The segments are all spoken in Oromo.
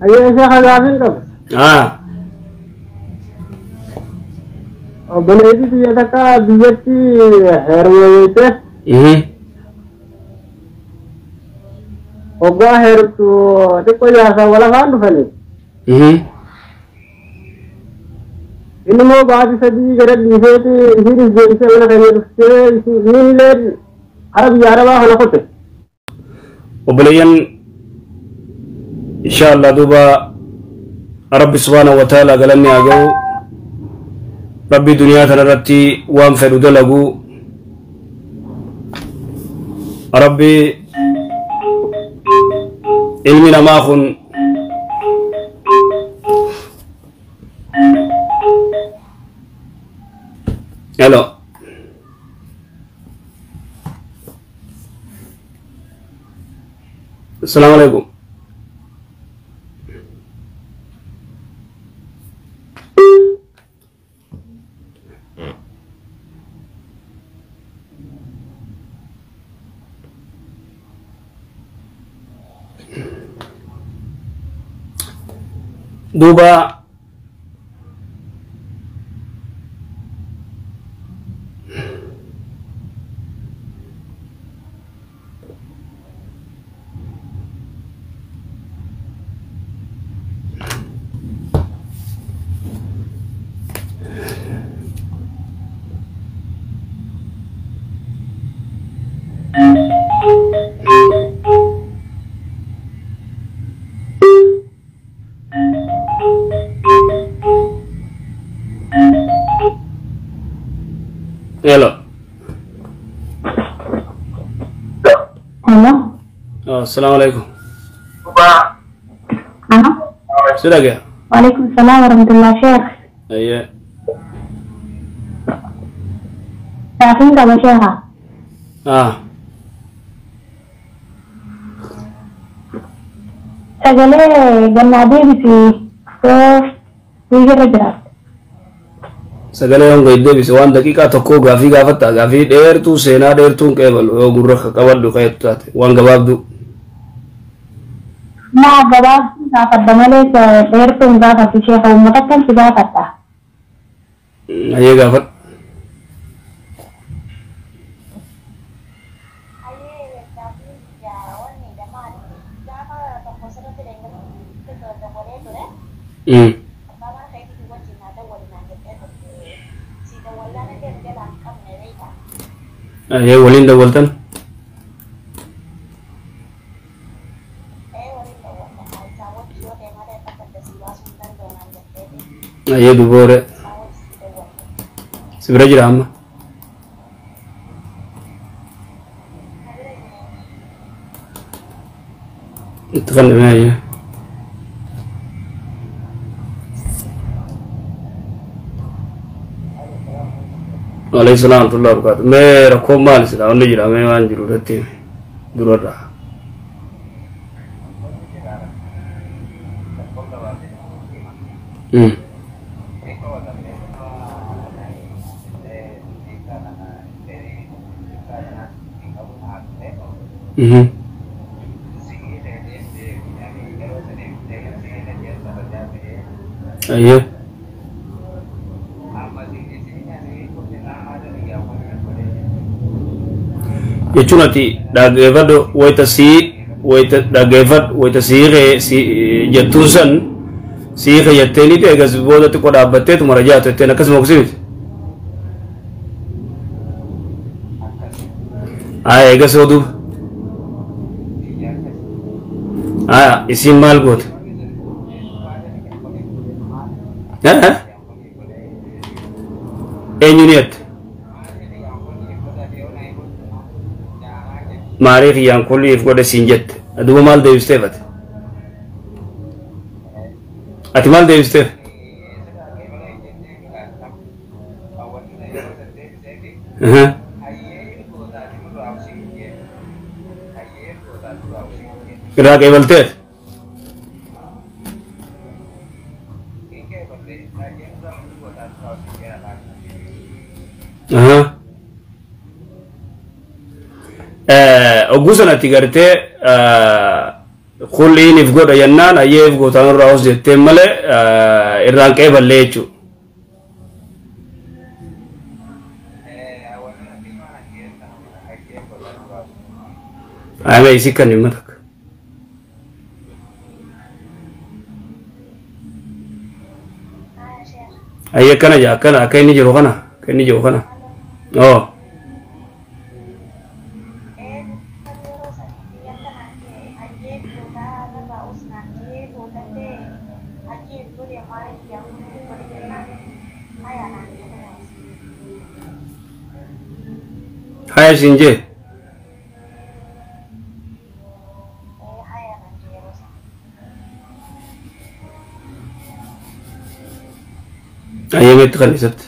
Ayyee sheekha gaafiin qaba. Obboleettii biyya takka biyyatti heerumte. Hoggaa heerumtu xiqqoo jaarsa wal afaan dhufanii. Inni immoo baatii 3 gara dhiiseeti isiinis deebisee mana keenya dhuftee isiinillee hara biyya arabaa kana kote. Obboleeyyan insha Allah duuba Rabbi subhaanahu wa ta'ala galanni haa ga'u. Rabbi duniyaa tanarratti waan fedhu dalagu. Rabbi ilmi namaa kun Hello. Assalamu alaikum. Duuba Hello. Hello. Assalamu alaikum. Hello. Sudah gak? Waalaikumsalam warahmatullahi wabarakatuh. Iya. Gaafiin qaba sheekha. Sagalee gannaa deebisi yoo wiigirra jiraatte. Sagalee yoon gadi deebise waan daqiiqaa tokkoo gaafii gaafatta gaafii dheertuu seenaa dheertuu hin qeebalu yoo gurra qabadhu qayyattu taate waan gabaabduu. Maa gabaabduu gaafadha malee dheertuu hin gaafadhu sheekha uummata akkan si gaafadha. Ayyee gaafadhu. Ayyee waliin dawwaltan. Ayyee duboore. Si bira jira amma. Itti fannifame ayyee. Waalaikum salaam warahmatullahi wabarakatuh. Mee rakkoon maali silaa wanni jira mee waan jiru irratti durarraa. Ayyee. Jechuun ati dhaggeeffadhu wayita sii wayita dhaggeeffadhu wayita sii jettuun san sii jetteeniti eegas booda xiqqoo dhaabbatteetu mara jaatu jetteen akkasuma oksi miti. Aya eegas yoo duuba. Aya isiin maal goote? Eenyu ni jette? Maaliif kiyyaan kulliif godhe siin jette? Duuba maal deebisteef ati? Ati maal deebisteef? Irraa qeebalteef? Ogguu sanatti gartee Kulliin if godha jennaan ayyee if gootaan irraa os jetteen malee irraan qeeballee jechuudha. Ayame isi kan himma takka. Ayyee akkana jaa akkana akka inni jiru kana akka inni jiru kana. Oo. Haya siin jee. Ayyametti kan isatti.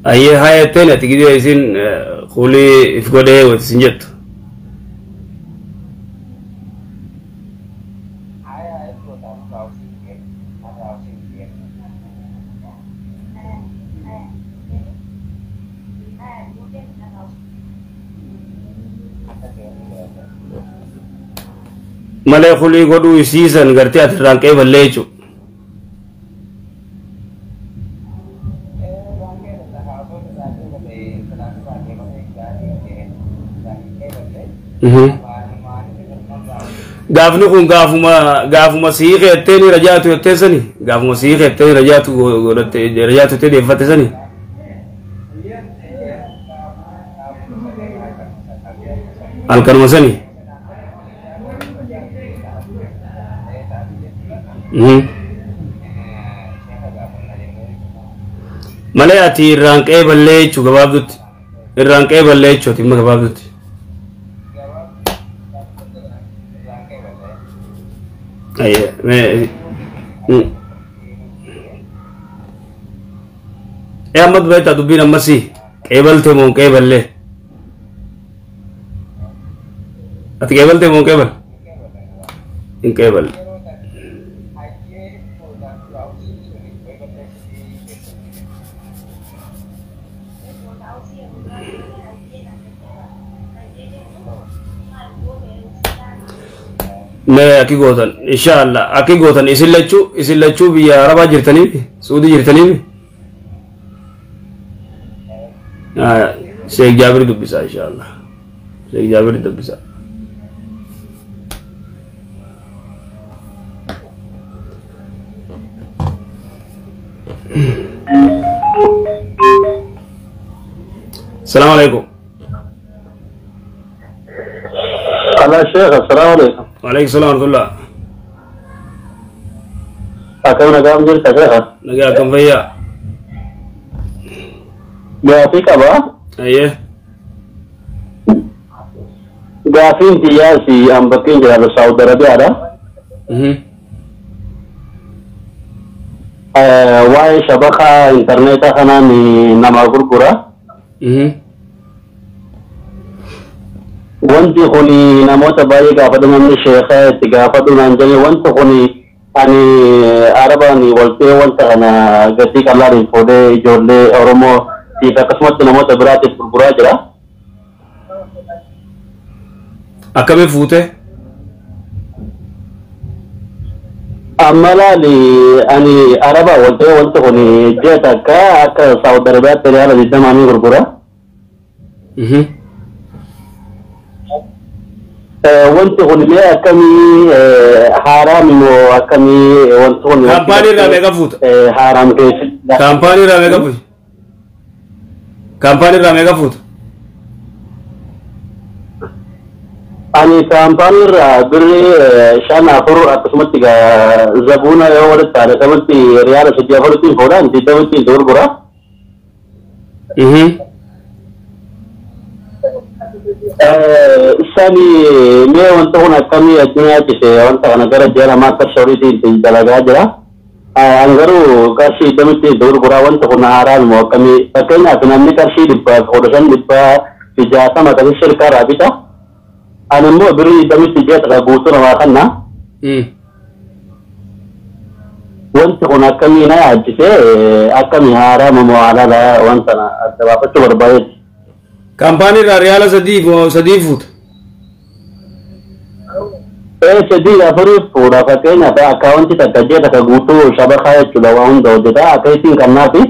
Ayyee haya jetteen ati gidee isin kuulii if godhee wati isin jettu. Malee kulii godhuu isiisan gartee ati irraan qeeballee jechuudha. Gaafni kun gaafuma sii keettee ni rajaatu jettee sani gaafuma sii keettee ni rajaatu godhatte rajaatu jettee deeffatte sani. Halkanuma sani. Malee ati irraan qeeballee jechuu gabaabdutti. Irraan qeeballee jechuuti imma gabaabdutti. Ayyee mee ee amma beektaa dubbiin ammasii qeebaltee moo hin qeeballee? Ati qeebaltee moo hin qeebal? Hin qeeballe. Mee akki gootan inshaallah akki gootan isin lachuu biyya Arabaa jirtaniif Suudii jirtaniif Sheekh Jaabir dubbisaa inshaallah Sheekh Jaabir dubbisaa. السلام عليكم. هلا شيخ السلام عليكم. وعليكم السلام ورحمة الله. أكم نقام جلت شيخ؟ نقام كم فيا؟ قافيك أبا؟ أيه. قافين تياسي أم بكين جلال السعودية عربية هذا؟ واي شبكة إنترنت خنا نما غرغرة. Wanti kuni namoota baay'ee gaafatu namni sheekha itti gaafatu naan jedhe wanti kuni ani arabaan waltee wanta kana gatii qal'aadhaan fuudhee ijoollee Oromoo fi akkasumatti namoota biraatiif gurguraa jira. Akkamii fuute? Amma laali ani arabaa waltee wanti kuni ji'a takka akka Saawud Arabiyaatti riyaala 20 gurgura. Wanti kun mee akkamii haaraam moo akkamii wanti kun Kaampaanii irraa meeqa fuuta? Haaraam keessatti. Kaampaanii irraa meeqa fuuta? Kaampaanii irraa meeqa fuuta? Ani kaampaanii irraa birrii 5 4 akkasumatti zabuuna yoo walitti taane akkasumatti riyaala 3 4 fuudhaan 20 gurgura. Isaan mee wanta kun akkamii addunyaa cise wanta kana gara ji'a lamaa akka shoriitiin dalagaa jira. Ani garuu qarshii 20 gurguraa wanta kun haaraan moo akkamii fakkeenyaaf namni qarshii 115 160 akkasii shirkaa irraa bita. Ani immoo birrii 20 ji'a takka guutuu namaa kanna. Wanti kun akkamii na yaachisee akkamii haaraa moo halaala wanta adda baafachuu barbaadeeti. Kaampaanii irraa riyaala 3 fuuta. 3 4 fuudha fakkeenyaaf akkaawuntii takka jee takka guutuu shabakaa jechuudha waan hunda hojjeta akka ittiin kannaafi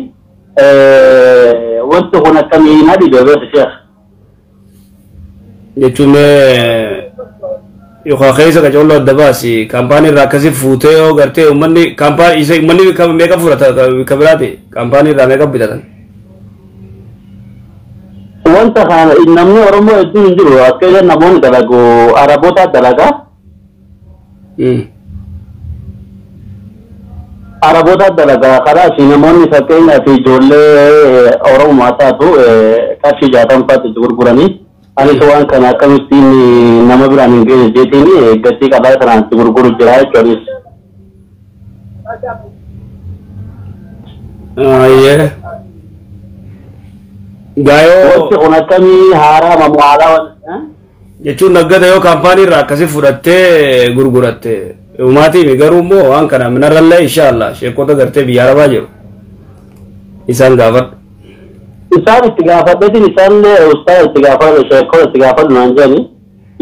wanti kun akkamii na dhibe beektu sheekh. Jechuun yookaan keessa qacolloo adda baasi kaampaanii irraa akkasii fuutee yoo gartee uummanni kaampaanii isa uummanni meeqa fudhata ka biraati kaampaanii irraa meeqa bitatan. Wanta kana namni Oromoo hedduun hin jiru akka isaan namoonni dalagu Araboota dalagaa. Araboota dalagaa karaa asii namoonni fakkeenyaaf ijoollee Oromoo taatu qarshii 60 fa'aatti itti gurguranii anis waan kana akkamittiin nama biraan hin geenye jeetiin gatii qabaa kanaan itti gurguru jira jechuunis. Ayyee. Gaayoo. Wanti kun akkamii haaraa mamu haaraa jechuun naggata yoo kaampaanii irraa akkasii fudhattee gurguratte uumaatiimi garuu immoo waan kana minarrallee inshaallah sheekota gartee biyya arabaa jiru isaan gaafadhu. Isaan itti gaafadheetiin isaanillee ustaaza itti gaafadhu sheekota itti gaafadhu naan jedhani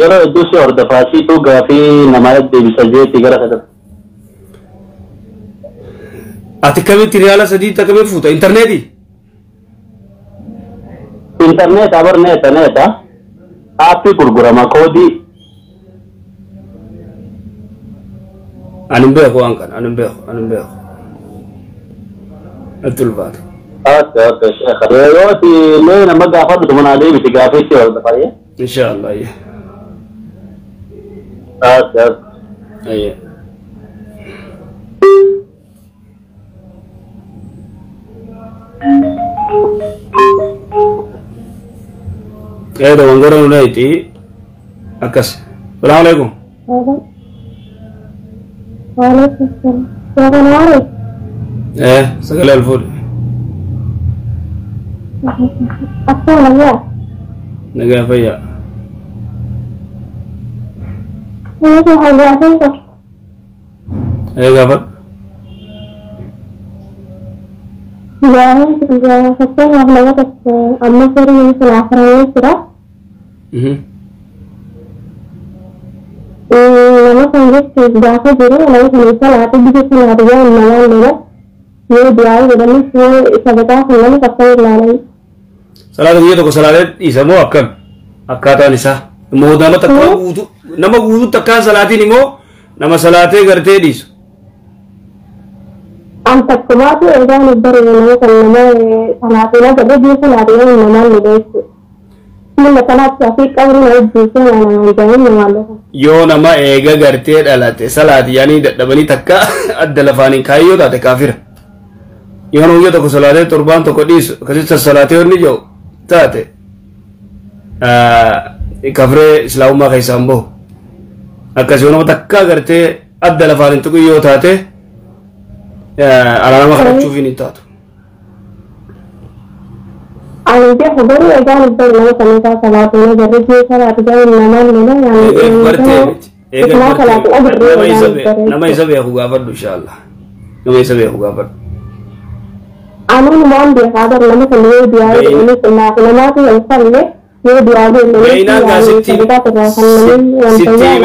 yeroo hedduu si hordofaa siituu gaafii namaa deddeebisa jeetti gara kanatti. Ati kamitti riyaala 3 akkamii fuuta intarneetii? Intarneet abar neeta neeta aappii gurgurama koodii. Ani hin beeku waan kana ani hin beeku ani hin beeku. Natti ulfaata. Okay okay sheekh yoo ati illee nama gaafadhu tuma naa deebisi gaafii si hordofaa. Inshaallah. Okay okay. Ayyee. Dogongora nu dhayti akkas. Salaamu alaikum. Waalaikum salaam. Sheekh Sagalee ol fuudhi. Akkam nagaa? Nagaa fayyaa. Meeshaa hojjaatiin qaba. Gaafadhu. Gaafiin fakkeenyaaf nama tokko amma firii sun afuramee jira. Nama kan jechuun gaafa jiru nama kan salaatu biyya sanaatu yoo namaan lola yoo du'aa godhanis yoo sabataa kan nama takka ilaalan. Salaata guyyaa tokko salaatee dhiisa moo akkam? Akkaataan isaa immoo nama takka guutuu nama guutuu takkaan salaatiin immoo nama salaatee gartee dhiisu. An takkumaatu eegaan bare nama kan nama salaatiin agarre biyya salaatu yoo namaan lola jechuudha. Milla kanaatti asii qabri na hojjeesee namaan jedhanii namaan lola. Yoo nama eega gartee dhalate salaati yaanii dadhabanii takka adda lafaaniin kaayyoo taate kaafira. Yoo nama guyyaa tokko salaatee torbaan tokko dhiisu akkasitti salaatee wanni jiru taate kafree islaamummaa keessaa hin bahu. Akkas yoo nama takka gartee adda lafaan hin tuqin yoo taate araarama kadhachuuf hin taatu. Ani beeku garuu eegaan bare nama kan isaa salaatu na garri biyya salaatu jedhanii namaan lola Eega bartee miti. Eega Islaa salaatu agarree bartee nama isa beeku gaafadhu inshaallah. Nama isa beeku gaafadhu. Anuun waan beekaa bar nama kan yoo du'aa godhanii sunnaaf namaatu wal falle yoo du'aa godhanii Beeynaan gaa sitti sitti hime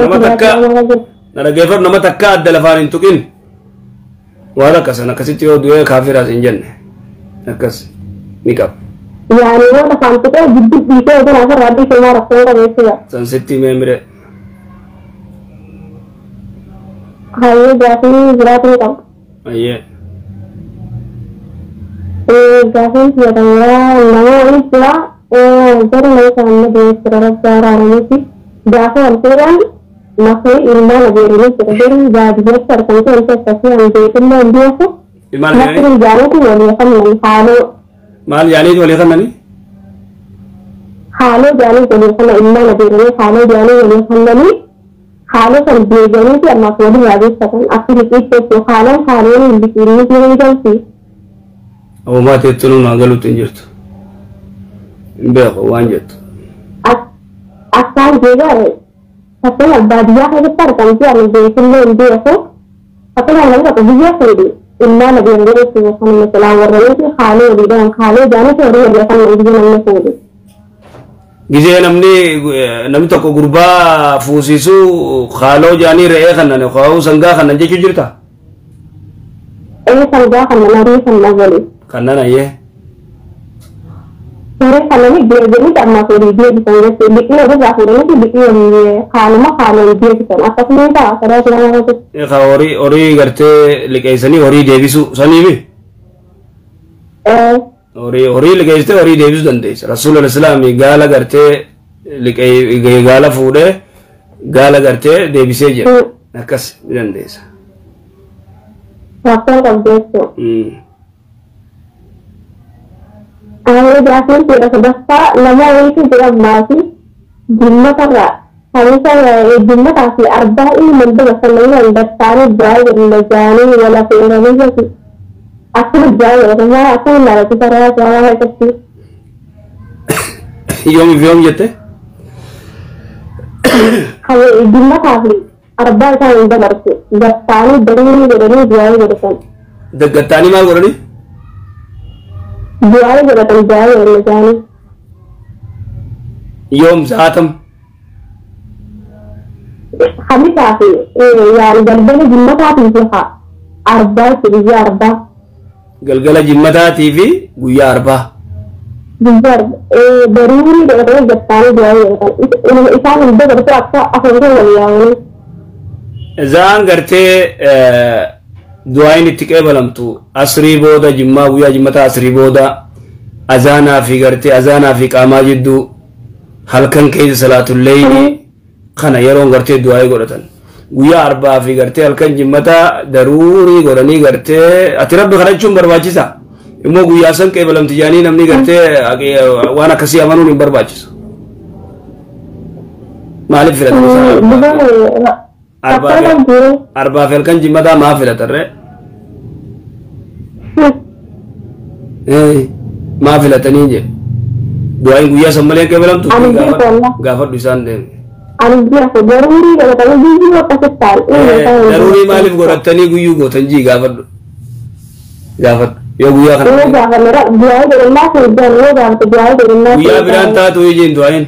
nama takka na dhaggeeffadhu nama takka adda lafaan hin tuqin waan akkasan akkasitti yoo du'ee kaafiraas hin jenne akkas ni qaba. Yaani yoo lafaan tuqee gidduu dhiisee osoo naaf irraa dhiisee maa rakkoo qabu jechuudha. San sitti himee mire. Hayyee gaafii biraatu ni qaba. Ayyee. Gaafiin fiyatamuraa nama waliin jira garuu nama kan amma deessira rabbi araaramuuti gaafa wal fuudhan lafee ilmaan abeeranii jira garuu baadiyyaatti argamtu wanti akkasii an beekummaa hin beeku. Ilmaan Lafti yaanii jaaniitu walii kannan haaloo maal yaaniitu walii kannanii? Haaloo jaanii walii kanna ilmaan abeeranii haaloo jaanii walii kannanii haaloo kan beekaniiti ammaaf walirraa beeksatan akka liqiitti jechuun haaloon haaloon hin liqiinni ni galti. Uumaa teettu nuun galuutti hin jirtu. Hin beeku waan jettu. Akkaan jeegaare fakkeenyaaf baadiyyaa keessatti argamti ani beekullee hin beeku fakkeenyaaf namni tokko biyya fuudhe Ilmaan adeem godhetti kan misilaa warra nuti haalee waliidhaan haalee jaanati horii walii kan namni namni fuudhe. Gizee namni tokko gurbaa fuusisuu haaloo jaanii re'ee kannan yookaan sangaa kannan jechuu jirta? Ee sangaa kannan horii kannan walii. Kannan ayyee. Horii kannan deebi'anii ammaa fuudhii deebisan jechuudha. Liqii ofirraa fuudhanii liqii haaluma haaloo deebisan akkasuma ta'a karaa islaamaa keessatti. Horii horii gartee liqeessanii horii deebisuu saniifi. Horii horii liqeessitee horii deebisuu dandeessa. Rasuulul Islaamii gaala gartee liqee gaala fuudhee gaala gartee deebisee jira. Akkas ni dandeessa. Rakkoon qabdu jechuudha. Aayee gaafiin jedha sadaffaa nama wayiitu jira maatii jimmatarraa hamisa jimmataa fi arbaa inni mandaba sananii handattaanii biraa jedhama jaanii wala fe'amanii jechuudha. Akkuma biraa jedhama akkuma laalatti karaa jaalaa keessatti. Yoom fi yoom jette? Jimmataa fi arbaa isaan hin dabarsu. Gattaanii darii jedhanii biraa jedhatan. Daggattaanii maal godhanii? Du'aa godhatan du'aa jedhama jaanii. Yoom sa'aatam? Hamisaa fi yaani galgala jimmataatii fi arbaa guyyaa arbaa. Galgala jimmataatii fi guyyaa arbaa. Guyyaa arbaa darii godhatanii gattaanii du'aa jedhatan. Isaan hin dabarsu akka afurii wal yaa'anii. Zaan gartee du'aayin itti qeebalamtu asrii booda jimmaa guyyaa jimmataa asrii booda azaanaa fi gartee azaanaa fi qaamaa jidduu halkan keessa salaatulleeyni kana yeroon gartee du'aayii godhatan. Guyyaa arbaa fi gartee halkan jimmataa daruurii godhanii gartee ati rabbi kadhachuun barbaachisa. Immoo guyyaa san qeebalamti jaanii namni gartee waan akkasii amanuun hin barbaachisu. Maaliif filatan isaan? Arbaa fi halkan jimmataa maa filatan ree? Maa filatanii jedhe. Du'aayin guyyaa san malee qeebalamtu gaafadhu isaan deeme. Daruurii maaliif godhatanii guyyuu gootan jii gaafadhu. Gaafadhu. Yoo guyyaa kana. Guyyaa biraan taatu ijiin du'aayin.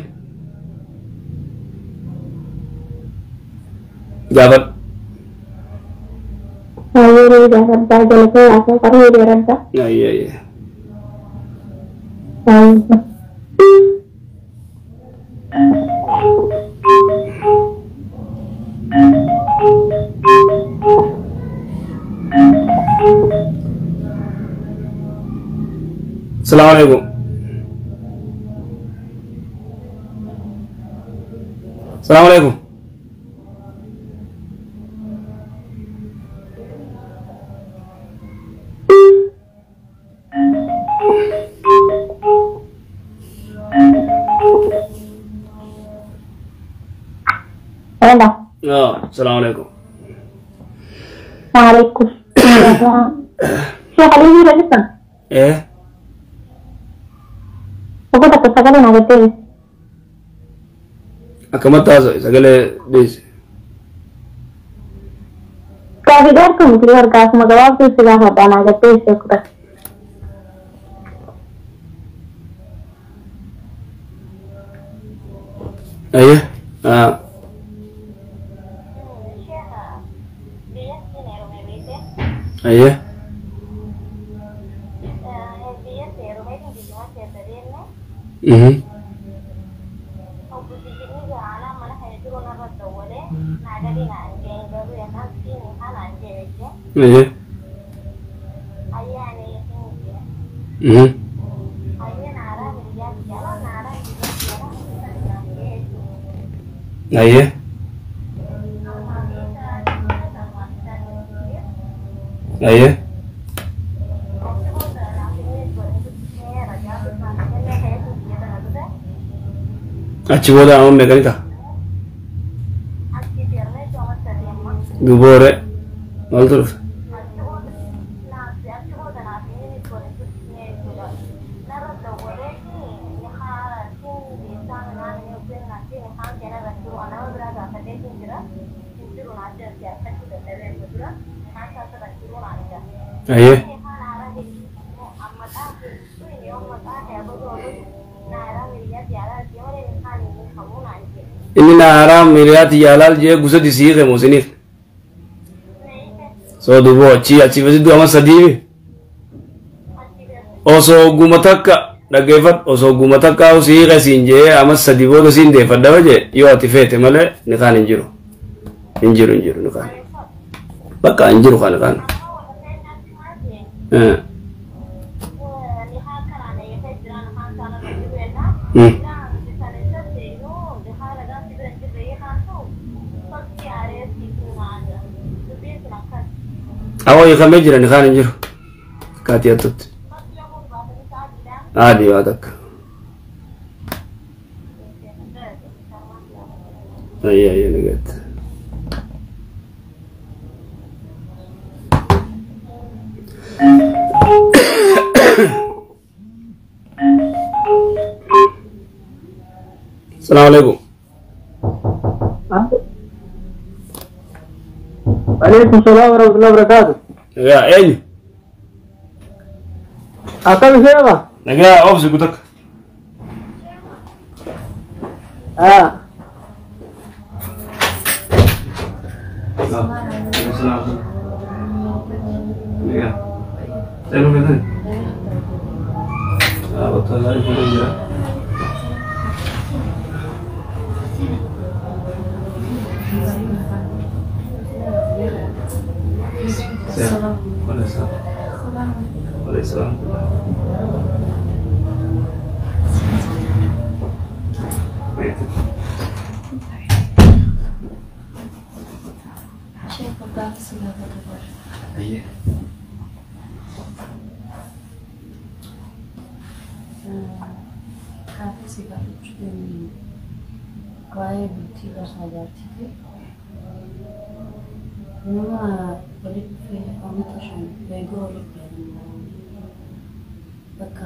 Gaafadhu. Ayyee. Assalamu alaikum. Assalamu alaikum. Hello. Assalamu alaikum. Waalaikum. Sheekh Alii jira jirtan? Eh. Tokko tokko sagalee naa gattee. Akkamatti haasa'e sagalee dhiisi. Gaafii dheertuu miti gaafuma gabaabduu si gaafadha naa gattee sheekudha. Ayyee. Ayyee. Ayyee. Ayyee. Ayyee. Achi booda amma meeqani ta'a? Duboore maaltu dhufe? Ayyee. Inni na haraam hiriyaati yaalaal jee gusa disii kee moosiniif. Soo duuba achi achi fasidduu ama sadiimi. Osoo guma takka dhaggeeffadhu, osoo guma takka sii qesiin jee ama sadi booda siin deeffadha jee yoo ati feete malee ni kaan hin jiru. Hin jiru, hin jiru ni kaan. Bakka hin jiru kan kaan. Awwa hiikamee jira, ni kaan hin jiru. Kaatii hattutti. Adii waa takka. Ayyee ayyee nagaatti. Assalamu alaikum. Alaikum salaam wa rahmatullahi wa barakatuh. Nagaa eenyu? Akkam sheema? Nagaa obsi gutakka. Ah. Nagaa. Seenuu feetani? Ah, bakka gaarii fuudhee jira. Waalaikumsalam. Sheekh gaafa si gaafatu bara. Ayyee. Gaafa si gaafachuu deemnu waa'ee bultii barraa jaartiti. Nama walitti dhufee uummata shan eeguu walitti bakka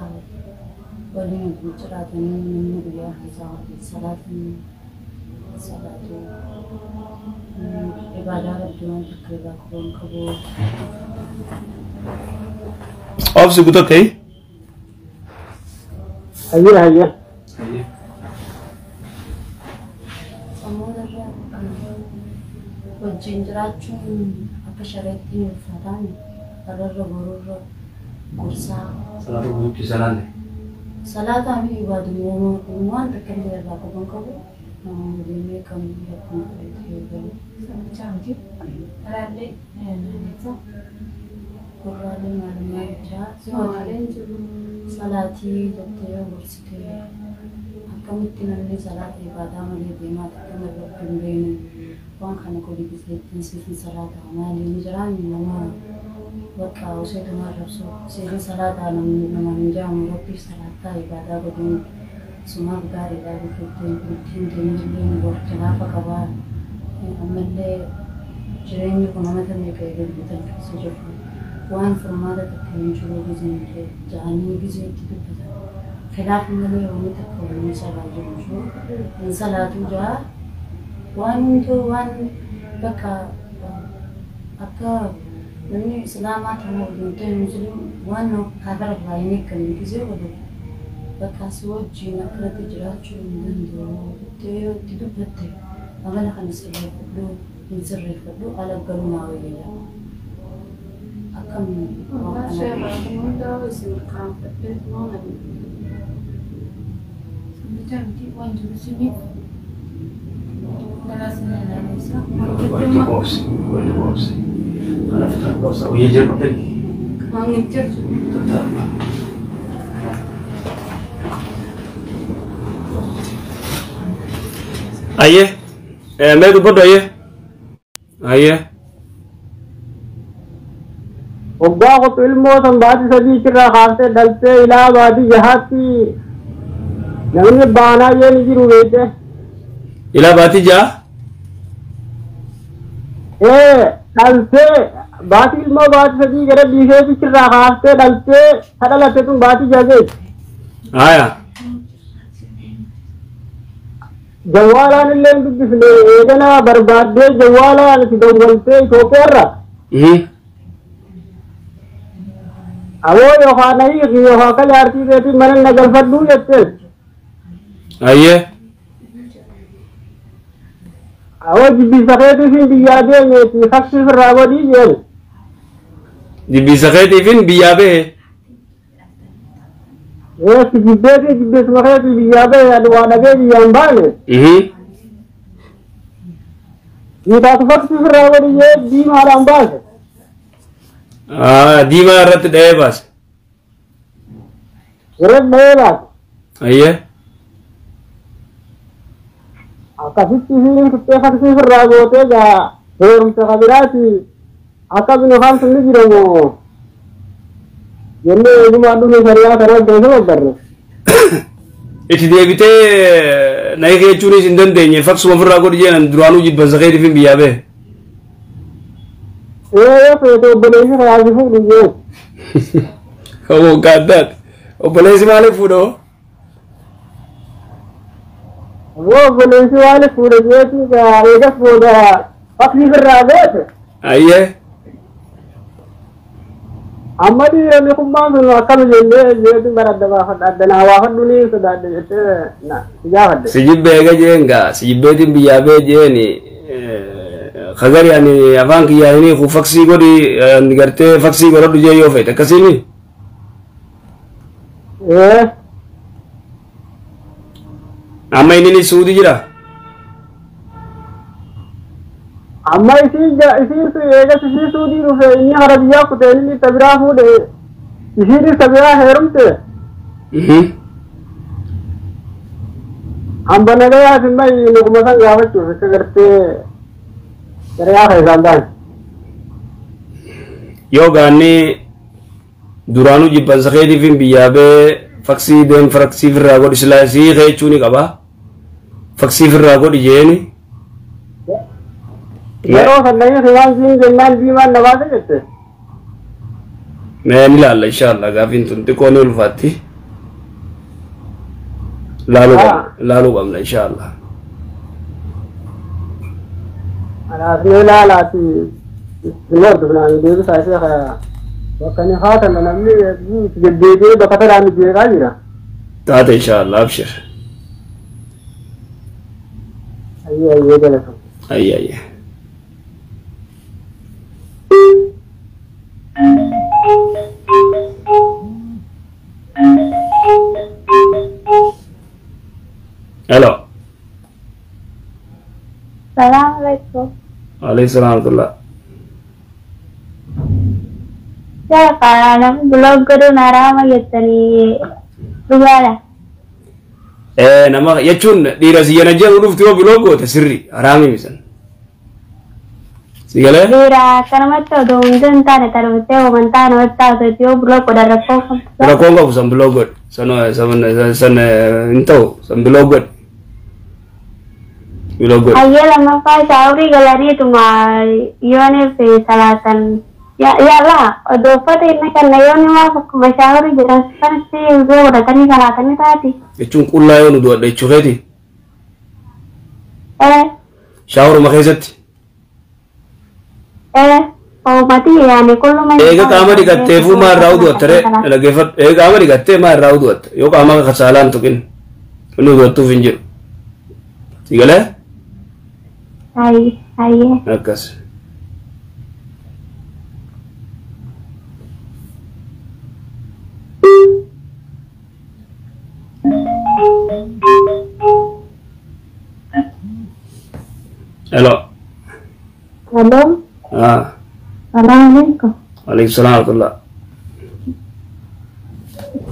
waliin jiraatanii namni guyyaa keessaa waliin salaatanii salaatu ibaadaa rabbii waan takka irraa qabuun qabu. Obsi gutakka. Ayyee ayyee. Ayyee. Sammuu irra wajjin jiraachuun akka shareetti ulfaataan irra borurra gorsaa. Salaata guutuutti salaanne. Salaataa fi ibaadummaa waan takka illee irraa qaban qabu namoonni deemee kam akkuma fedhe galu. Gurraalee maalummaa jechaa salaatii jettee yoo gorsitee akkamitti namni salaata ibaadaa malee deemaa takka irratti hin beekne waan kana godhi giseettiin siifin salaataa maaliin jiraan nama bakka useetuma rabsoo siifin salaataa namaan hin jedhamu rabbiif salaataa ibaadaa godhuun sumaaf gaariidha jettee bultiin deemillee gortilaafa qabaa ammallee jireenyi kun nama meeqa eegalbitan keessa jirru waan furmaata takka hin jiru gizeen ja'anii gizee itti dubbatan. Khilaaf malee wanni takka waliin sarraa jiru jiru hin salaatu ja'a waan hunduu waan bakka akka namni islaamaa ta'uu waliin ta'e musliim waan kaafira irraa hin eeggamne gizee godhu bakka si wajjin akkanatti jiraachuu hin danda'u jettee yoo itti dubbatte amala kana sirreeffadhu hin sirreeffadhu ala galuu naa wayya. Akkam waan kana Walitti obsi. Walitti obsi. Kanaaf kan obsa. Guyyaa jiru dhufee. Tattaafaa. Ayyee. Mee dubbadhu ayyee. Ayyee. Waggaa qotu ilmoo san baatii sadii irraa kaastee dhaltee ilaa baatii jahaatti namni baanaa jee ni jiru beekte. Ilaa baatii ja'a? Ee dhaltee baatii ilmoo baatii sadii gara dhiisee irraa kaastee dhaltee ta dhalatte tun baatii jaha geessi. Aya. Jawwaalaan illee hin dubbisne eegana barbaaddee jawwaalaan si dawwaltee Itoophiyaarra. Aboo yookaan na hiiki yookaan akka jaartii keetiin mana na galfadhuu jetteen. Ayyee. Awoo jibbisa keetiifin biyyaa deemeeti faksii firraa godhii jeen. Jibbisa keetiifin biyyaa bahe. Ee si jibbeetii jibbisuma keetii biyyaa bahe ani waa dhagee biyyaa hin baane. Dhiitaatu faksii firraa godhii jee diimaadhaan baase. Diimaa irratti dhahee baase. Irratti dhahee baase. Ayyee. Akkasitti isiin kuttee faksii firraa gootee gaa heerumte kabiraati akkasuma afaan sun ni jiramoo jennee eegumaan dhufne shari'aa kana beekuu barbarre. Itti deebitee na hiiki jechuunis hin dandeenye faksuma ofirraa godhi jeenan duraanuu jibbansa keetiifin biyyaa bahe. Ee yoo feete obboleessi kayaasi fuudhu jeen. Waggaa addaati. Obboleessi maaliif fuudhoo? Aboo obboleessi maaliif fuudhe jeetii gaa eegas booda faksii firraa goote. Ayyee. Amma dhiironni kun maal sun akkami jennee jeetii bara adda baafadha adda naa baafadhu ni sodaadhe jettee na si gaafadhe. Si jibbee eega jeen gaa si jibbeetiin biyyaa bee jeeni kagari ani afaan kiyyaanii ku faksii godhi ani gartee faksii godhadhu jee yoo feete akkasiini. Ee. Amma inni Suudi jira. Amma isiin isiin eegas isii Suudii dhufe inni hara biyyaa kutee inni ta biraa fuudhe isiinis ta biraa heerumte. Hamba nagayaaf hin bayi nuguma san gaafachuuf akka gartee shari'aa keessaan baane. Yoo gaanni duraanuu jibbansa keetiifin biyyaa bee faksii deem faksii firraa godhi silaa sii jechuu ni qaba. Faksii firraa godhi jeeni. Yeroo san dhahee waan siin jennaan diimaan na baase jette. Mee ni ilaalla inshallah gaafiin tun xiqqoo ni ulfaatti. Laaluu qabna inshallah. Anaaf ni ilaalaati hin hordofnaan deebisaa ishee bakka ni haatana namni deddeebi'ee bakka tanaan jeeqaa jira. Taate inshallah abshir. Ayyee ayyee galata. Ayyee ayyee. Hello. Salaam alaikum. Alaikum salaam warahmatullah. Siapa namni blog godhuun haraama jettanii dhugaadha. Nama jechuun dhiira siyyana jedhu dhufti yoo blog goote sirri haraami misan. Si galee? Dhiira akkanumatti odoo hundi hin taane tarbittee amantaa namatti haasa'etti yoo blog godhan rakkoo qabdu. Rakkoon qabu san blog godhi. San hin ta'u san blog godhi. Blog godhi. Ayyee lammaffaa shaaworii galaniituma yooniif salaatan yaalaa odoo uffata inni kenna yooni maaf akkuma shaaworii jedhan sanatti yoo godhatanii salaatanii taati. Jechuun qullaa yoo nu du'adha jechuu keeti. Shaaworuma keessatti. Uummati yaani qulluma. Eega qaama dhiqatteefuu maa irraa udu'atta ree dhaggeeffadhu. Eega qaama dhiqattee maa irraa udu'atta yoo qaama kasaalaan tuqin inni udu'attuuf hin jiru. Si galee? Ayyee ayyee. Akkas. Hello. Hello. Salaam alaikum. Alaikum salaam warahmatullah.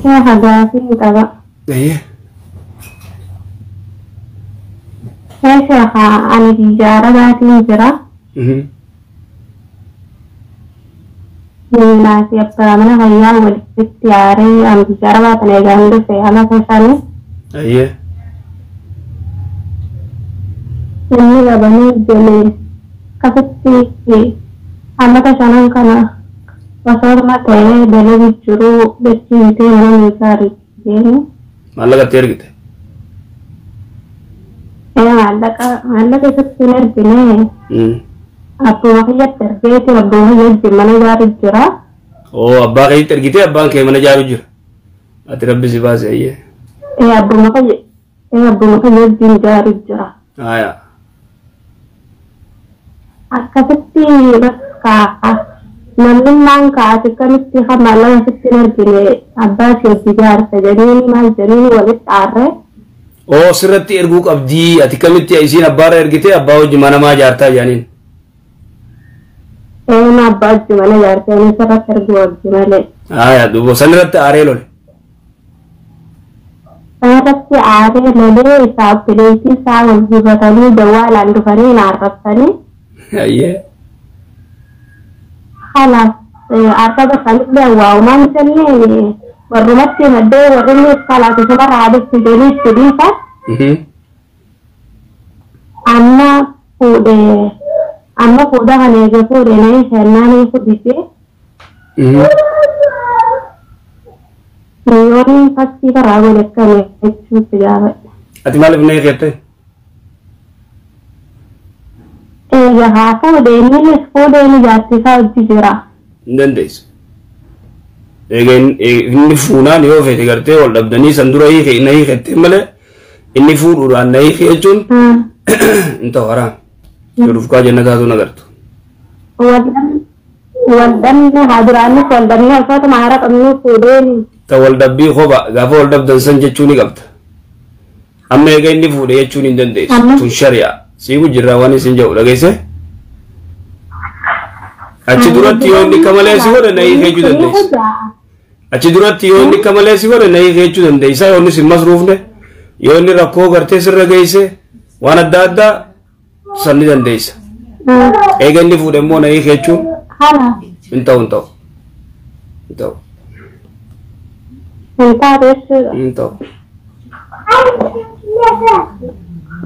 Sheekha gaafii qaba. Ayyee. Sheekha ani biyya Arabaatiin jira. Miilaa fi abbaa mana fayyaa walitti yaaree ani biyya Arabaa kana eegaan dhufe ala shanii. Ayyee. Inni qabamee deemee akkasitti amata shanan kana osooma ta'ee dalagu jiru dachiitee mana meeshaa deemu. Maallaqa itti ergite? Maallaqa isatti hin ergine. Abbuma kiyyatti ergeeti abbuma kiyya wajjin mana gaarii jira. Oo abbaa keetti ergitee abbaan kee mana ijaaru jira. Ati rabbi si baase ayyee. Abbuma kiyya abbuma kiyya wajjin ijaaru jira. Haya. Akkasitti bakka namnummaan kaate akkamitti hamma lama sitti hin argine abbaa si hojii ijaarsa jedhanii maal jedhanii walitti aarree. Oo sirratti erguu qabdii ati kamitti isiin abbaarra ergitee abbaa hojii mana maa ijaartaa jedhaniin. Eema abbaa hojii mana ijaartee ani sirratti erguu hojii malee. Haya duuba sanirratti aaree lole. Sanarratti aaree lolee isaa obboleettii isaa wal hubatanii jawwaalaan dhufanii na arrabsanii. Ayyee. Kanaaf arraba sanillee waa'umaan jennee warrumatti maddee warri kalaaf isumarraa haadhutti jedhanii itti dhiisa. Amma fuudhee amma fuudha kana eega fuudhee na isheennaanii fudhise. Yoon fakkii karaa godhe akkami jechuutti gaafadha. Ati maaliif na hiikette? Eega haa fuudhee innis fuudhee inni jaartii isaa hojii jira. Hin dandeessu. Eega inni fuunaan yoo fedhe gartee wal dhabdanii san dura hiike na hiikette malee inni fuudhuudhaan na hiike jechuun hin ta'u haraam. Yoo dhufkaa jannataatu na gartu. Wal dhabne haa duraannis wal dhabne osootuma hara qabnuu fuudheen. Ta wal dhabbii kopha gaafa wal dhabdan san jechuu ni qabda. Amma eega inni fuudhe jechuun hin dandeessu. Tun shari'a. Siigu jirraa waan isin jedhu dhageesse? Achi duratti yoo inni kamalee si godhe na hiike jechuu dandeessa. Achi duratti yoo inni kamalee si godhe na hiike jechuu dandeessa. Yoo inni si masruufne yoo inni rakkoo gartee sirra geesse waan adda addaa san ni dandeessa. Eega inni fuudhe immoo na hiike jechuun hin ta'u hin ta'u. Hin ta'u. Hin taatu jechuudha. Hin ta'u.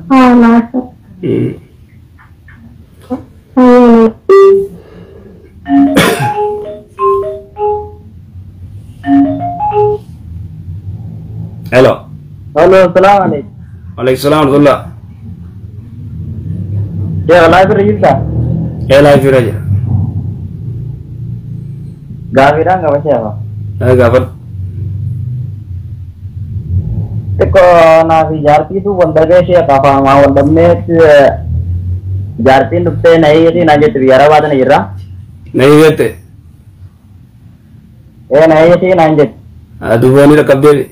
Kanaaf. Hello. Hello, salaam alaikum. Alaikum salaam wa rahmatullah. Sheekh live irra jirtaa? Ee live irra jira. Gaafiidhaan qaba sheekha. Ee gaafadhu. Xiqqoo naaf jaartiitu wal dhabee sheekha afaanumaa wal dhabneet jaartiin dhuftee na hiikii naan jette biyya arabaa tana jirra. Na hiikette. Ee na hiikii naan jette. Duuba ni dhaqqabdee.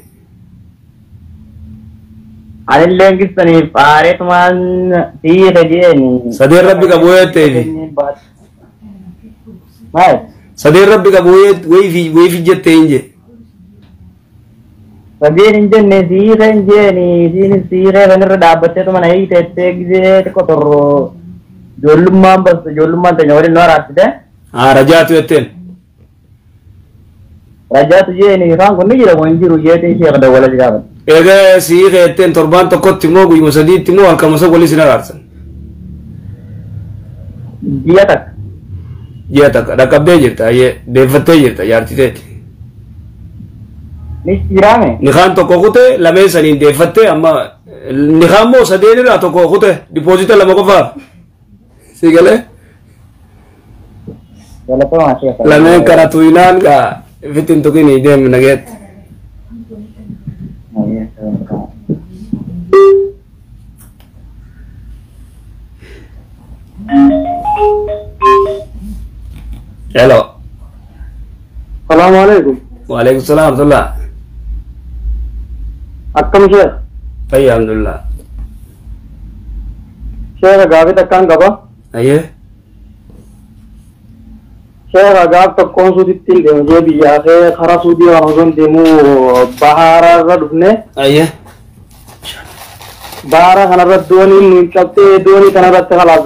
Anillee gistaniif aareetumaan hiike jeeni. Sadeen rabbi qabu jetteefi. Maal? Sadeen rabbi qabu wayifi jettee hin jee. Sadeen hin jenne siike hin jeeni isiinis siikee sanirra dhaabbatteetuma na hiiteettee gisee xiqqoo torro ijoollummaan bas ijoollummaan teenya waliin nu araarsite. Haa rajaatu jetteen. Rajaatu jeeni isaan kun ni jira moo hin jiru jeetiin sheekha dawwala si gaafate. Egaa siike jetteen torbaan tokkotti immoo guyyuma sadiitti immoo halkan isa walii sin araarsan. Ji'a takka. Ji'a takka dhaqqabdee jirta ayyee deeffattee jirta jaartii teeti. Ni jiraame. Nikaan tokko kute lameen saniin deeffattee amma nikaan moo sadeen irraa tokko kute dipoozita lama qofaaf. Si galee? Galatooma sheekha. Lameen kana tuyinaan gaa ifitti hin tuqinii deemi nageetti. Hello. Salaamu alaikum. Waalaikum salaam wa rahmatullah. Akkam sheekh? Fayya alhamdulillah. Sheekha gaafii takkaan qaba. Ayyee. Sheekha gaaf tokkoon suuditti hin deemu jee biyyaa kee karaa suudii waan osoo hin deemuu bahaara irra dhufne. Ayyee. Bahaara kanarra dooniin nuyi cabxee doonii kanarratti kalaas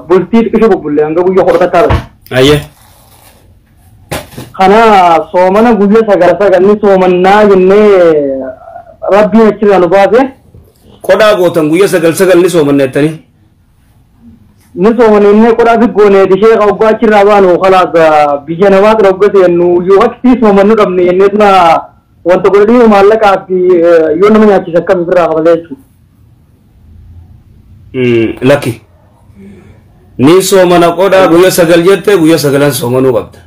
bultii xiqqisho bubbullee hanga guyyaa 10 takkaa. Ayyee. Kana soomana guyyaa sagal sagal ni soomannaa jennee rabbiin achirraa nu baase. Qodhaa gootan guyyaa sagal sagal ni soomanna jettanii. Ni soomanne qodhaa fi gooneeti sheekha hoggaa achirraa baanu kalaas biyya namaatti hogga seennu yoo akkasii soomannu dhabne jenneetuma wanta godhanii maallaqaa fi yoo nama nyaachise akkam ofirraa kafalee jechuudha. Lakki. Ni soomana qodhaa guyyaa sagal jette guyyaa sagalan soomanuu qabda.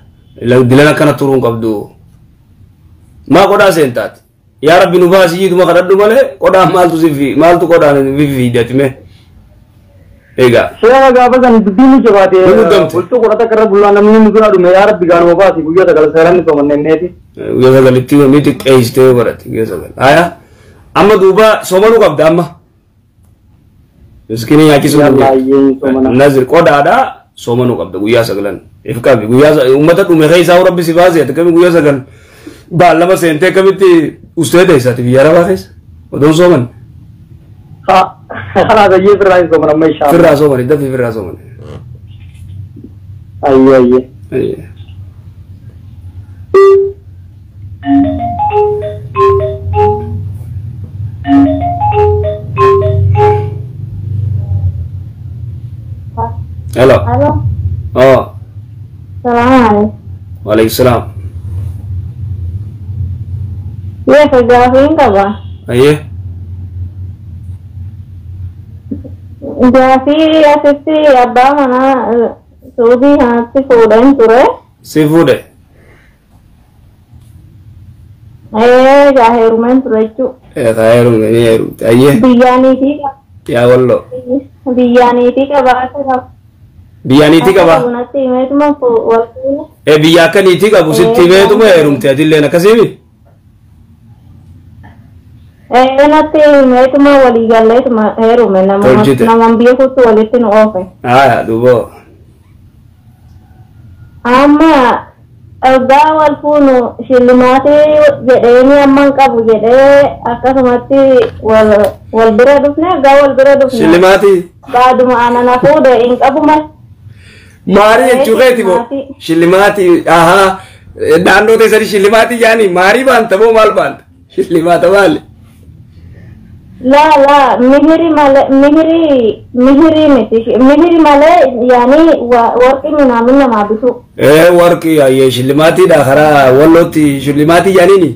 Dilan akkana turuu hin qabdu. Maa qodaa seentaati? Yaa Rabbi nu baasii jiituma kadhadhu malee qodaan maaltu si maaltu qodaan fiidati mee? Egaa. Sheekha gaafa san dubbiin ni jabaate. Ni muddamte. Bultuu kudha takka irra bulaa namni nu dura dhume yaa Rabbi gaanuma baasi guyyaa sagal seeraan ni soomanneeti. Guyyaa sagalitti ni xiqqeessitee barate guyyaa sagal. Haya amma duuba soomanuu qabda amma. Miskiinii nyaachisuu Yallaa. Nazir qodaadhaa soomanuu qabda guyyaa sagalan. If qabi guyyaa uummata dhume keessaa Rabbi si baase ati kami guyyaa sagal baallama seentee kamitti ustee teessaati biyya arabaa keessa odoon sooman. Kalaas ayyee firraa hin sooman amma inshaa Allah. Firraa soomani dafii firraa soomani. Ayyee ayyee. Hello. Alo. Oh. Salaam alaikum. Waalaikum salaam. Yes, gaafiin qaba. Ayyee. Gaafii asitti abbaa manaa Suudii kanatti fuudheen ture. Si fuudhe. Ee, gaa heerumeen ture jechuudha. Ee kaa heerume ni heerumte. Ayyee. Biyyaaniitii Yaa walloo. biyyaaniitii qabaate qaba. Biyyaaniitii qaba. Natti himeetuma wal fuune. Ee biyya akka niitii qabu sitti himeetuma heerumte atilleen akkasiimi. Ee natti himeetuma walii galleetuma heerume nama Tolchite. naman biyya kuttu walitti nu oofe. Haya duuba. Amma ergaa wal fuunu shillimaatii jedheeni amma hin qabu jedhee akkasumatti wal wal bira dhufne ergaa wal bira dhufne. Shillimaatii. Baaduma aanana fuudhe hin qabu mal. Maarii jechuu keeti moo? Shillimaatii ahaa naannoo teessanii shillimaatii jaanii maarii baanta moo maal baanta? Shillimaata maali? Laa laa mihiri malee mihiri mihiri miti mihiri malee yaani warqi minaamin namaa bitu. Ee warqii ayyee shillimaatiidha karaa wallootti shillimaatii jaaniini.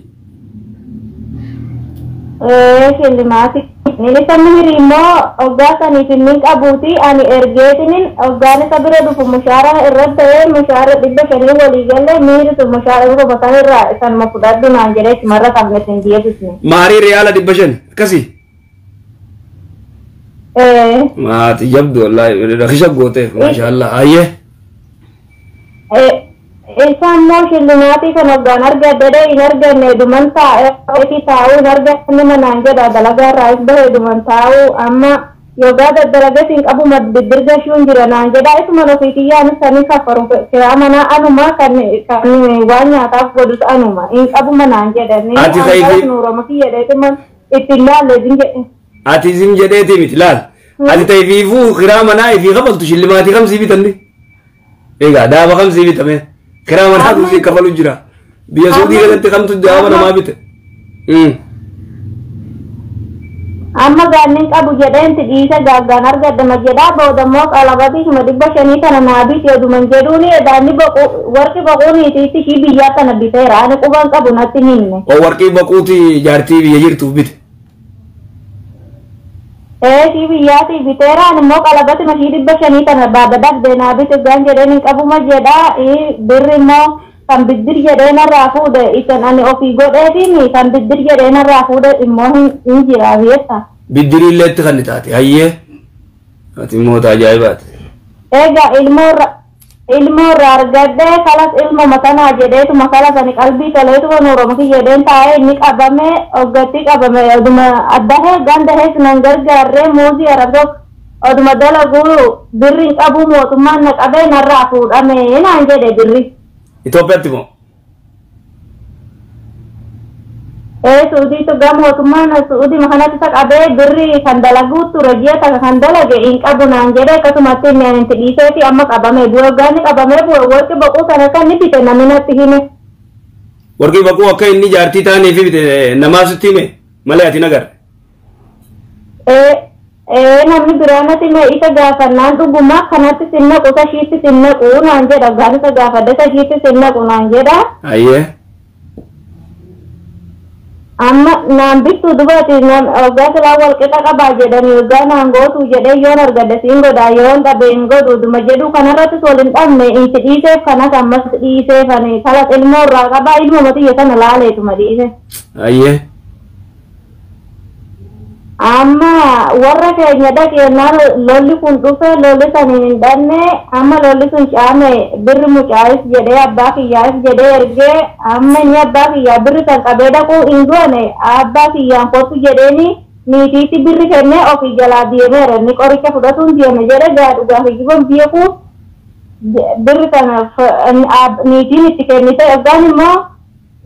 Ee shillimaati. Inni isa mihiri immoo hoggaa saniif inni qabuuti ani ergeetinin hoggaan isa bira dhufu mushaara irra ta'ee mushaara 500 walii galee mihiri sun mushaara irra san irraa sanuma fudhadhu naan jedhee simarra qabne sin deebisne. Maarii riyaala 500 akkasii. Ee. Maatii jabdu wallaahi rakisha gooteef maashaallah ayyee. Isa immoo shillimaatii kan hoggaan argadhe hin arganne dhuman taa'ee taa'uu hin arganne manaan jedha dalagaa irraa is bahe dhuman taa'uu amma yogaa daddalagas hin qabu biddirga shuun jira naan jedha isuman ofii kiyyaan sanii kaffaru kiraa manaa anuma kan kan waan nyaataaf godhus anuma hin qabu manaan jedha. Ati kayfi- Nuurama kiyya dheetuman ittiin laalle zin jedhe. Ati zim jedheeti miti laal. Ati ta'eefiifuu kiraa manaa ifii kafaltu shillimaatii kamsii bitanni. Egaa daaba kamsii bitame. Kiraa manaa tusii kafalu jira. Biyya Suudii keessatti kamtu daaba namaa bite. Amma gaannin qabu jedheenti dhiisa gaaggaan argadhama jedhaa booda immoo qalabatii shuma 500 kana naa biti oduman jedhuuni edaanni boqu warqi boquuniitiitti ishii biyyaa kana biteera ani quban qabu natti hinne. Oo warqii baquuti jaartii biyya jirtuuf bite. Ee ishii biyyaatii biteera ani immoo qalabatima ishii 500 kana baada dhabde naa biti gaan jedheen hin qabuma jedhaa birri immoo kan biddir jedhee narraa fuudhe isan ani ofii godheefiini kan biddir jedhee narraa fuudhe immoo hin jira beektaa. Biddirii illee itti kan taate hayyee. Ati immoo ajaa'ibaati. Egaa ilmoo irraa argadhee kalas ilmuma tanaa jedheetuma kalas ani qalbii toleetuma nuurama kiyya jedheen taa'ee inni qabame hoggatti qabame oduma addahee ganda hees nan gargaarree muuzii arabsoo oduma dalaguu birri hin qabu mootummaan na qabee narraa fuudhame naan jedhe birri. Itoophiyaatti moo? Ee Suudiitu gaa mootummaan Suudii kanatti isa qabee birri kan dalaguu ture ji'a takka kan dalage hin qabu naan jedhe akkasumatti inni ani itti dhiiseeti amma qabame bu'e hoggaan qabamee bu'e warqi boquu sana kan inni bite namni natti hime. Warqii baquu akka inni jaartii taaniif bite namaaf sitti hime malee ati nagarre. Ee ee namni biraa natti hime isa gaafannaan dhuguma kanatti sin naqu tashiitti sin naqu naan jedha hoggaan isa gaafadhe tashiitti sin naqu naan jedha. Ayyee. Amma naan bittuu dubaati waggaa silaa wal qixa qabaa jedhanii waggaa naan gootuu jedhee yoon argadhe siin godhaa yoon dhabe hin godhu duma jedhu kanarrattis wal hin dhabne inti dhiiseef kanas ammas dhiiseef ani kalas ilmoo irraa qabaa ilmoo tiyya sana laaleetuma dhiise. Ayyee. Amma warra keenya dhaqeennaan lolli kun dhufe lolli saniin hin dhabne amma lolli sun caame birri mucaayis jedhee abbaa kiyyaayis jedhee ergee amma inni abbaa kiyyaa birri san qabee dhaquu hin goone abbaa kiyyaan kottu jedheeni niitiitti birri kennee ofii jalaa deemeera inni qoricha fudhatuun deeme jedhe gaa dhugaa kijiban beeku birri kana niitiin itti kennite yookaan immoo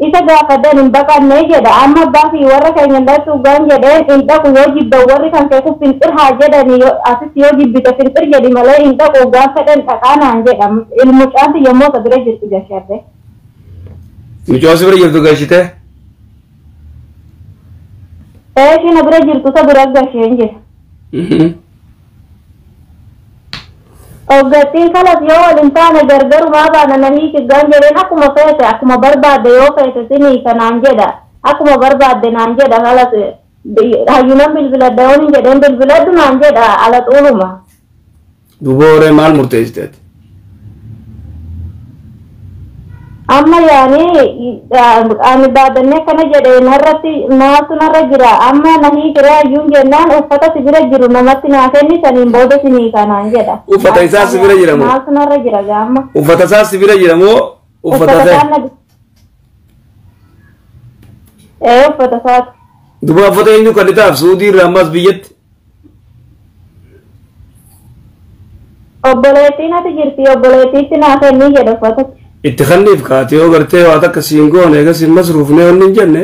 isa gaafadhan hin baqanne jedha amma abbaa fi warra keenya dhaqsu gaan jedheen hin dhaqu yoo jibban warri kan kee kun finxir haa jedhani asis yoo jibbite finxir jedhi malee hin dhaqu gaan fedhan dhaqaa naan jedha mucaan yommuu isa bira jirtu gashadhe. Mucaan si bira jirtu gashite? Ee isheen bira jirtu isa bira gasheen jira. Oggattiin kalas yoo wal hin taane gargarumaa baana na hiiki gaan jedheen akkuma feete akkuma barbaadde yoo feete sinii kanaan jedha akkuma barbaadde naan jedha kalas hayyunan bilbiladha yoon hin jedheen bilbiladhu naan jedha ala xuuluma. Duuba horee maal murteessite ati? Amma yaani ani baadannee kana jedhee narratti maaltu narra jira amma na hiikira hayyuun jennaan uffata si bira jiru namatti naa kenni saniin booda sinii kanaan jedha. Uffata isaa si bira jira moo? Maaltu narra jira gaama? Uffata isaa si bira jira moo? Uffata ta'e? Ee uffata isaati. Duuba uffata eenyu kan itaaf Suudii irraa ammas biyyatti? Obboleettiin ati jirti obboleettiitti naa kennii jedha uffatatti. Itti kanniif kaate yoo gartee waa takka siin goone egas hin masruufne wanni hin jenne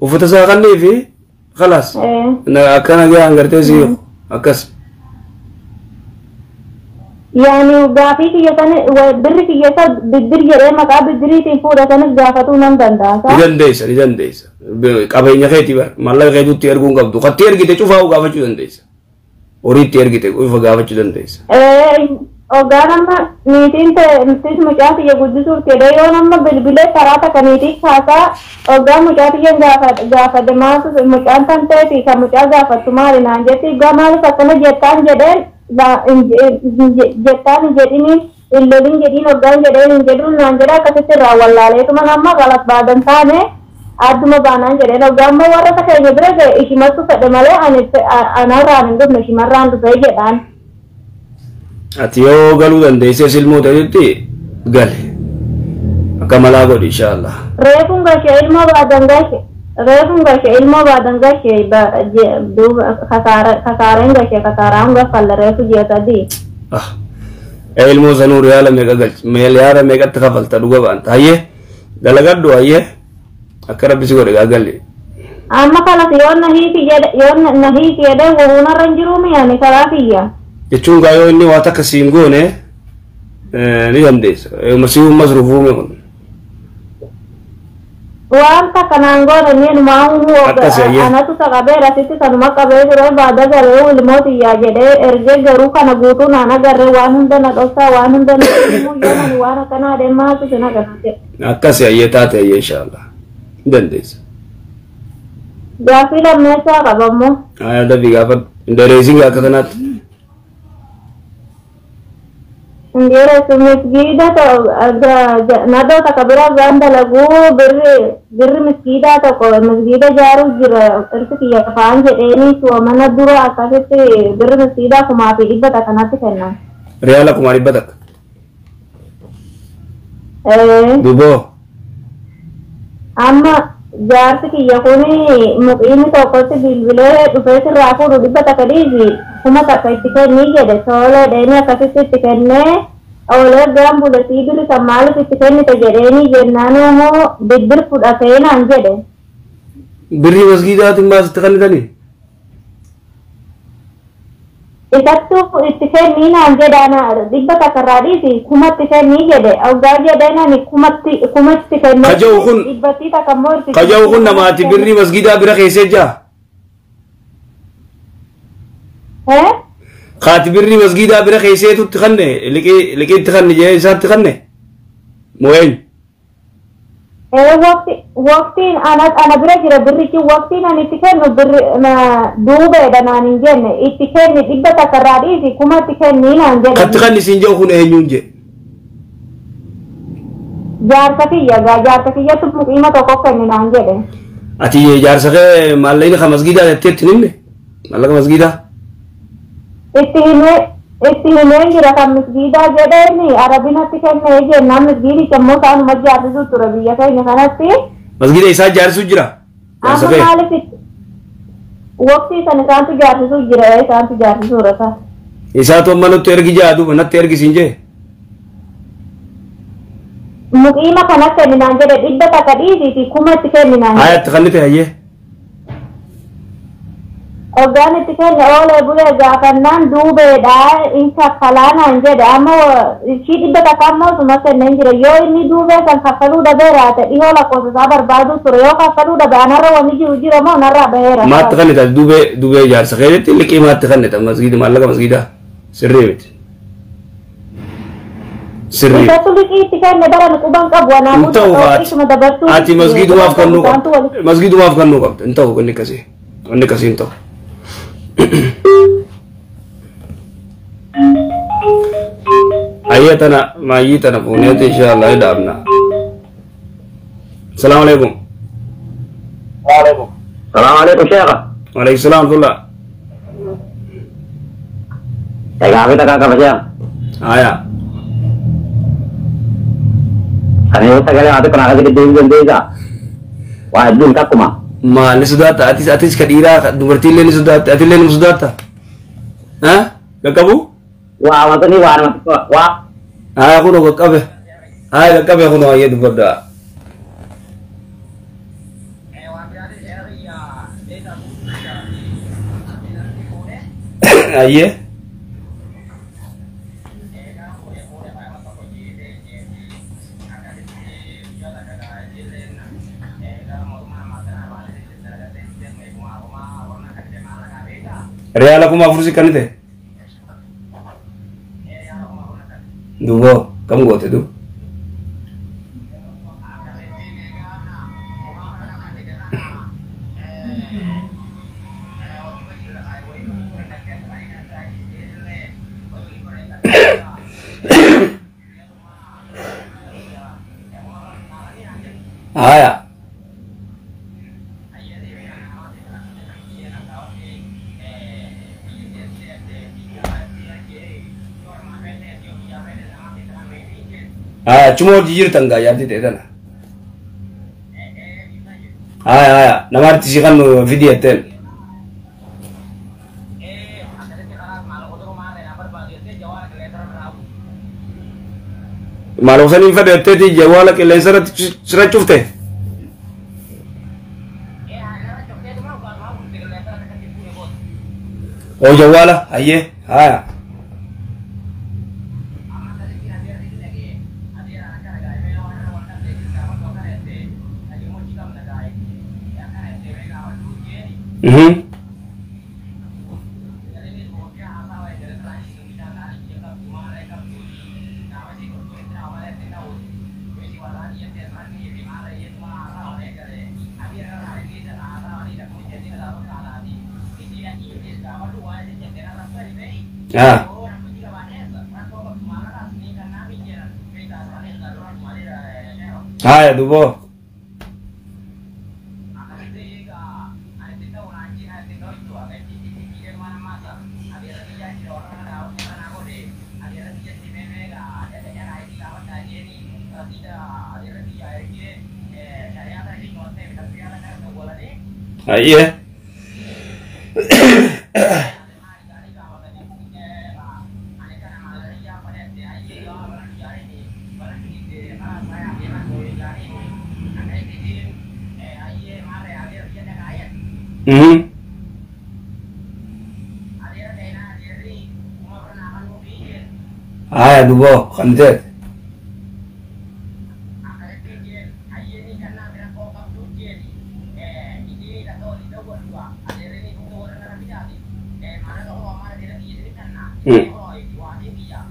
uffata isaa kanniifi khalaas akkana gahaan gartee sii akkas. Yaani gaafii kiyya sana birri kiyya isa biddir jedhee maqaa biddiriitiin fuudha sanis gaafatuu nan danda'a. Ni dandeessa ni dandeessa qabeenya keetii bara maallaqa keetuutti erguu hin qabdu katti ergite cufaa'u gaafachuu dandeessa horiitti ergite cufa gaafachuu dandeessa. Ogaan amma niitiin tis mucaa tiyya guddisuuf jedhee yoo nama bilbilee karaa takka niitii kaasaa ogaan mucaa tiyya gaafadhe maaltu mucaan tan ta'eefi kan mucaa gaafattu maali naan jetti egaa maaliif akkana jettaan jedheen jettaan hin jedhini hin lolin jedhiin ogaan jedheen hin jedhuun naan jedha akkasitti irraa wallaaleetuma nama galas baadan taane adduma baanaan jedheen ogaan immoo warra isa keenya bira ga'e ishimattu fedhe malee anarraan hin dhufne ishimarraan dhufee jedhaan. Ati yoo galuu dandeessee silmoo ta'etti gale akka malaa godhi inshaallah. Reefuun gashee ilmoo baadan gashee reefuun gashee ilmoo baadan gashee duuba kasaareen gashee kasaaraan gaffalla reefu ji'a sadii. Ilmoo sanuu riyaala meeqa galchi riyaala meeqatti kafalta dhuga baanta hayyee dalagadhu hayyee akka rabbi si godhe gaa galli. Amma kalas yoo na hiiki jedhe yoo na hiiki jedhe wahuunarra hin jiruumi ani karaa kiyya. Jechuun gaa yoo inni waa takka siin goone ni dandeessa. Masiihuun masruufuume kun. Waan takka naan goone ni numaa anatu isa qabeera sitti sanuma qabee ture baada garee ilmoo tiyyaa jedhee ergee garuu kana guutuu naan agarree waan hunda na dhoksaa waan hunda na dhoksaa yoo ani waan akkanaa deemaa sin agarsiise. Akkasi ayyee taate ayyee inshaallah. Ni dandeessa. Gaaffii lammeessaa qaba immoo. Dabii gaafa hin dheereessin akka kanaatti. Ndiyo, misgida nadoo takka bira gaan dalaguu birri misgidaa tokko misgida ijaaruu jira irsi kiyya faan jedheeni mana dura akkasitti birri misgidaa 1,100 kanatti kennan. Riyaala 1,100. Duboo. Amma jaarsi kiyya kuni muqiini tokkotti bilbilee dhufee sirraa fuudhu 100 dhiisi 1,000 itti kennii jedhe toolee dheeni akkasitti itti kennee oolee gaan buletii birri kan maaliif itti kennite jedheeni jennaan immoo biddir fudhatee naan jedhe. Birri masgiidaatiin maas itti kennitanii? Isattu itti kennii naan jedha 100 irraa dhiisi 1,000 itti kennii jedhe ogaa jedheen ani 1,000 itti kennee. Kaja'u kun dhibbattii takka immoo itti kaja'u kun namaati birri masgiidaa bira keessee jira. Kaati birri masgiidaa bira keesseetu itti kanne liqii itti kanne jee isaatti kanne moo eenyu? Waqtiin ana bira jira birrichi waqtiin ani itti kennu birri duubeedha naan hin jenne itti kenni 100 irraa dhiisi 1000 itti kenni naan jedhe. Katti kan isin jedhu kun eenyuun jedhe? Jaarsa kiyya gaa jaarsa kiyyatu muqiima tokko kenni naan jedhe. Ati jaarsa kee maallaqni kan masgiidaa jettee itti himne? Maallaqa masgiidaa? Itti himeen jira kan misgiidaa jedheeni arabinatti kennee jennaan misgiidicha immoo isaanuma jaarsisuu ture biyya keenya kanatti. Masgiida isaa jaarsisuu jira? Amma maaliif waqtii san isaantu jaarsisuu jira isaantu jaarsisuudha sa. Isaatu amma nutti ergi jaa duuba natti ergi siin jee? Muqiima kana kenninaan jedhe 100 dhiisiiti 1000 itti kenninaan jedhe. Haa itti kennite hayyee. Hoggaan itti kenne oolee bulee gaafannaan duubeedha in kaffalaa naan jedhe amma ishii 100 ammoo osuma kenneen jira yoo inni duubee san kaffaluu dhabee raate dhihoo lakkoofsa isaa barbaaduu ture yoo kaffaluu dhabe anarra wanni jiru jira moo narraa baheera. Maatti kennita duubee ijaarsa keetti liqii maatti kennita masgiida maallaqa masgiidaa sirrii miti. Sirrii. Isatu liqii itti kenne bara quban qabu anaafuu isuma dabarsuu. Ati masgiidumaaf kennuu qabda. Masgiidumaaf kennuu qabda hin ta'u wanni akkasii wanni akkasii hin ta'u. Ayatana maayitana fuuneeti inshallah dhaabna. Salaamu alaikum. Waalaikum. Salaamu alaikum sheekha. Waalaikum salaam warahmatullah. Egaa fi takkaa qaba sheekha. Aya. Kan yoo sagalee haa tokko naaf gidduu dandeessaa. Waa hedduun takkuma. Maal ni sodaata atis ka dhiiraa dubartiillee ni sodaata atillee ni sodaata. Ha? Qaqqabu? Waa wantoonni waa nama waa. Haa kunoo qaqqabe. Haa qaqqabe kunoo hayyee dubbadhaa. Hayyee. Riyaala 4000 si kennite? Duuba kam goote du? Haya. Achuma hojii jirtan gaa yaaddi ta'e tana. Haya haya nama artisii kan nu fidi jetteen. Maal saniin fedhe jetteeti jawaala qilleensa irratti sira cufte. Oo jawaala hayyee haya. Ah. Haya dubo. Aye. Haya dubo kantet.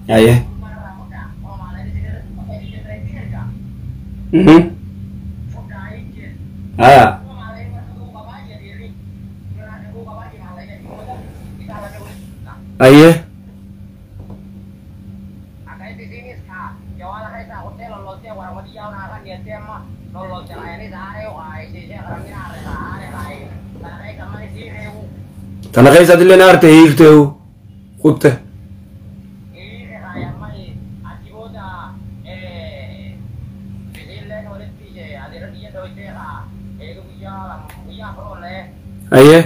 Aye. Haa. Ayyee. Tana keessatti illee naarte hiikteewu kutte. Ayyee.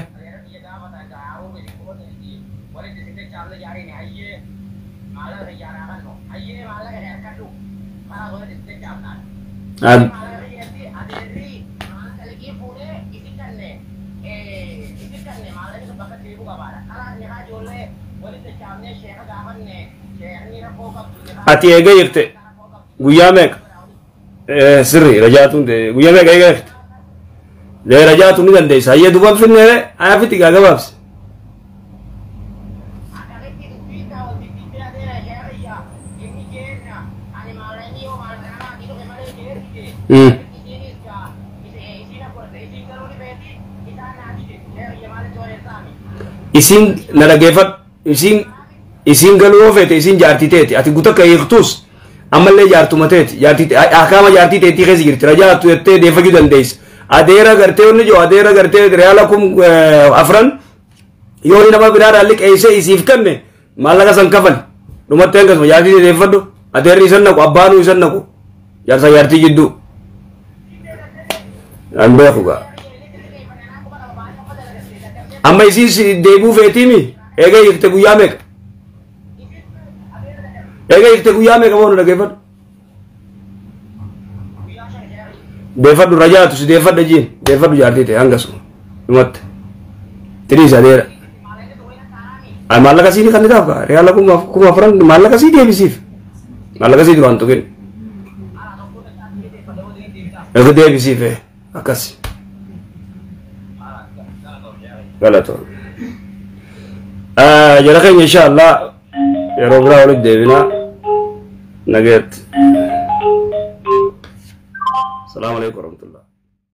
Ati eega jirte guyyaa meeqa? Sirri rajaatuun guyyaa meeqa eega jirte? Lee rajaatu ni dandeessa. Hayyee duuba finnee aya fixi gaa gabaabsi. Isin na dhageeffadhu. Isin galuu yoo feete isin jaartii teeti. Ati guutakka hiiktus ammallee jaartuma teeti. Jaartii akaama jaartii teetii keessa jirti. Rajaatu jettee deeffachuu dandeessa. Adeera gartee wanni jiru adeera gartee reyaala 4000 yoo inni nama biraadhaan liqeessee isiif kenne maallaqa san kafali. Dhumatti hangasuma jaartii deeffadhu. Adeerri isan naqu abbaanuu isan naqu. Jaarsa jaartii jidduu. An beeku gaa. Amma isiin deebuu feetiimi eega hiikte guyyaa meeqa? Eega hiikte guyyaa meeqa boonu dhageeffadhu? Deeffadhu rajaatu si deeffadha jiin deeffadhu jaartii ta'e hangasuma dhumatti. Tiriis adeera. Maallaqa sii kan taaf kaa reyaala 4000 maallaqa sii deebisiif. Maallaqa sii duraan tuqin. Eega deebisiif akkas. Galatoo. Jara keenya insha Allah yeroo biraa walitti deebinaa nageetti. Salaamu alaikum warahmatullah.